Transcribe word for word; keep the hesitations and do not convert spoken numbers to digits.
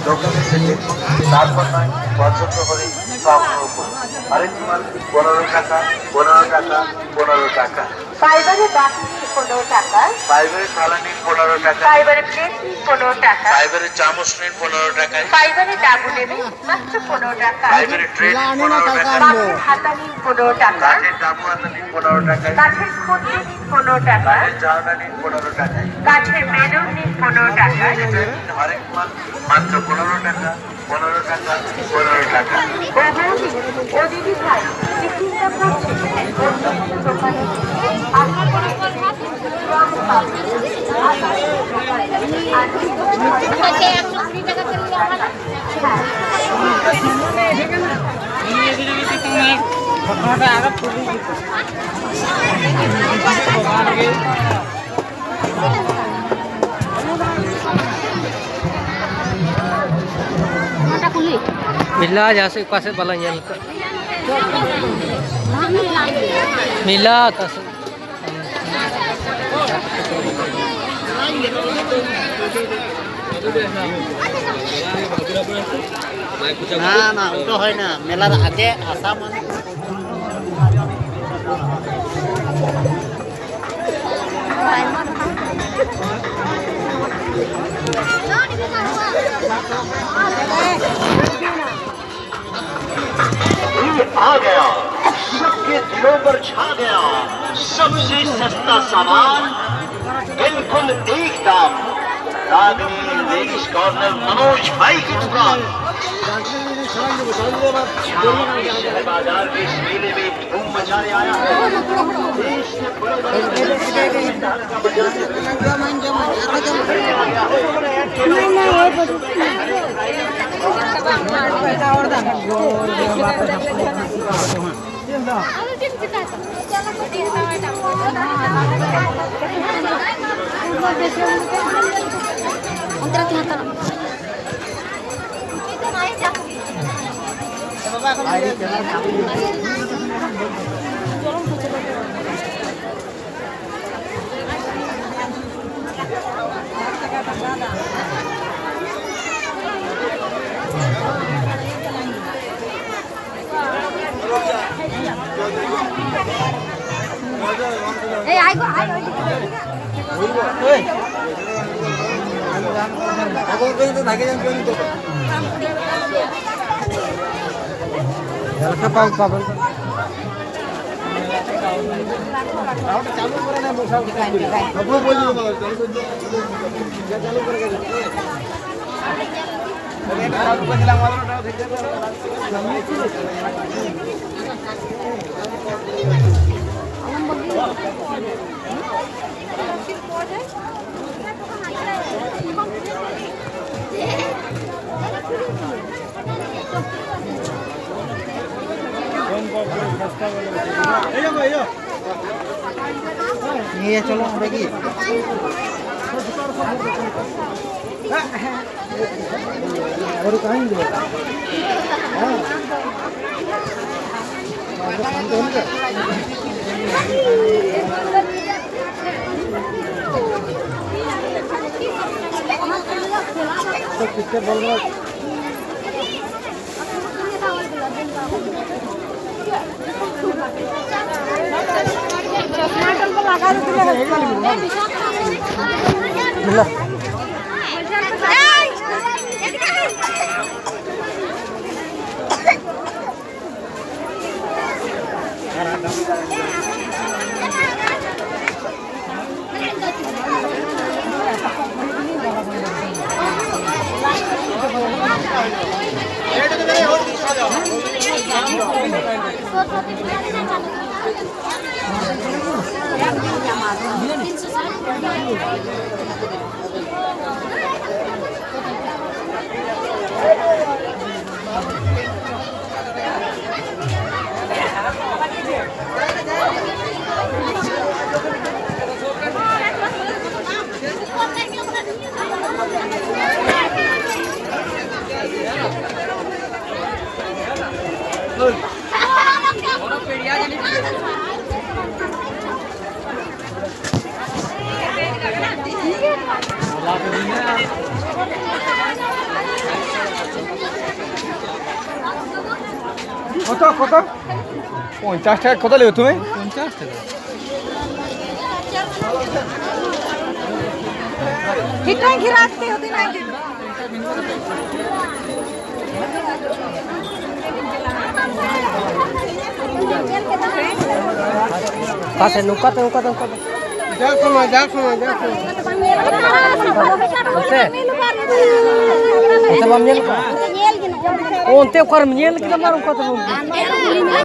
দোকানে থেকে তারপর নয় পছন্দ করে সব নেব। আরেকটি মাল পনেরো টাকা, পনেরো টাকা, পনেরো টাকা। ফাইবারের বাটি নিন পনেরো টাকা। ফাইবারের থালা নিন পনেরো টাকা। ফাইবারের প্লেট নিন পনেরো টাকা। ফাইবারের চামচ নিন পনেরো টাকায়। ফাইবারের ডাবু নেবেন মাত্র পনেরো টাকা। ফাইবারের ট্রে নিন পনেরো টাকা। কাঠের হাতা নিন পনেরো টাকা। কাঠের ডাবু হাতা নিন পনেরো টাকায়। কাঠের খুন্তি নিন পনেরো টাকা। কাঠের জানলা নিন পনেরো টাকায়। কাঠের বেলুন নিন পনেরো টাকা। হরেক মাল মাত্র পনেরো টাকা, পনেরো টাকা, পনেরো টাকা। ও বৌদি, ও দিদি ভাই, কি চিন্তা করছেন? অন্য কোনো দোকানে আপনাদের ᱢᱮᱞᱟ ᱡᱟᱦᱟᱸ ᱥᱮᱫ ᱚᱠᱟ ᱥᱮᱫ ᱵᱟᱞᱮ ᱧᱮᱞ ᱠᱟᱜ᱾ ᱢᱮᱞᱟ ᱚᱠᱟ ᱥᱮᱫ? না, না, ওটা হয় না। মেলার আগে আসা মানে ये आ गया, सबके दिलों पर छा गया, सबसे सस्ता सामान, बिल्कुल एक दाम। रागनी लेडीज कॉर्नर मनोज भाई की दुकान। बाजार के इस मेले में धूम मचाने आया है। ᱚᱱᱛᱮ ᱨᱮ ᱛᱟᱦᱮᱸ ᱦᱟᱛᱟᱲᱚᱜ ᱢᱮ᱾ ᱱᱤᱭᱟᱹ ᱪᱚᱞᱚ ᱚᱸᱰᱮ ᱜᱮ᱾ কত, কত? পঞ্চাশ টাকা কত নেবে তুমি? পঞ্চাশ টাকা। ᱚᱠᱟ ᱥᱮᱫ? ᱱᱚᱝᱠᱟ ᱛᱮ, ᱱᱚᱝᱠᱟ ᱛᱮ, ᱱᱚᱝᱠᱟ ᱛᱮ᱾ ᱡᱟᱣ ᱥᱚᱢᱚᱭ, ᱡᱟᱣ ᱥᱚᱢᱚᱭ, ᱡᱟᱣ ᱥᱚᱢᱚᱭ᱾ ᱚᱱᱛᱮ? ᱚᱱᱛᱮ ᱵᱟᱢ ᱧᱮᱞ ᱠᱟᱜᱼᱟ? ᱚᱱᱛᱮ ᱚᱠᱟᱨᱮᱢ ᱧᱮᱞ ᱠᱮᱫᱟ? ᱢᱟ ᱚᱱᱠᱟ ᱛᱮ ᱵᱚᱱ᱾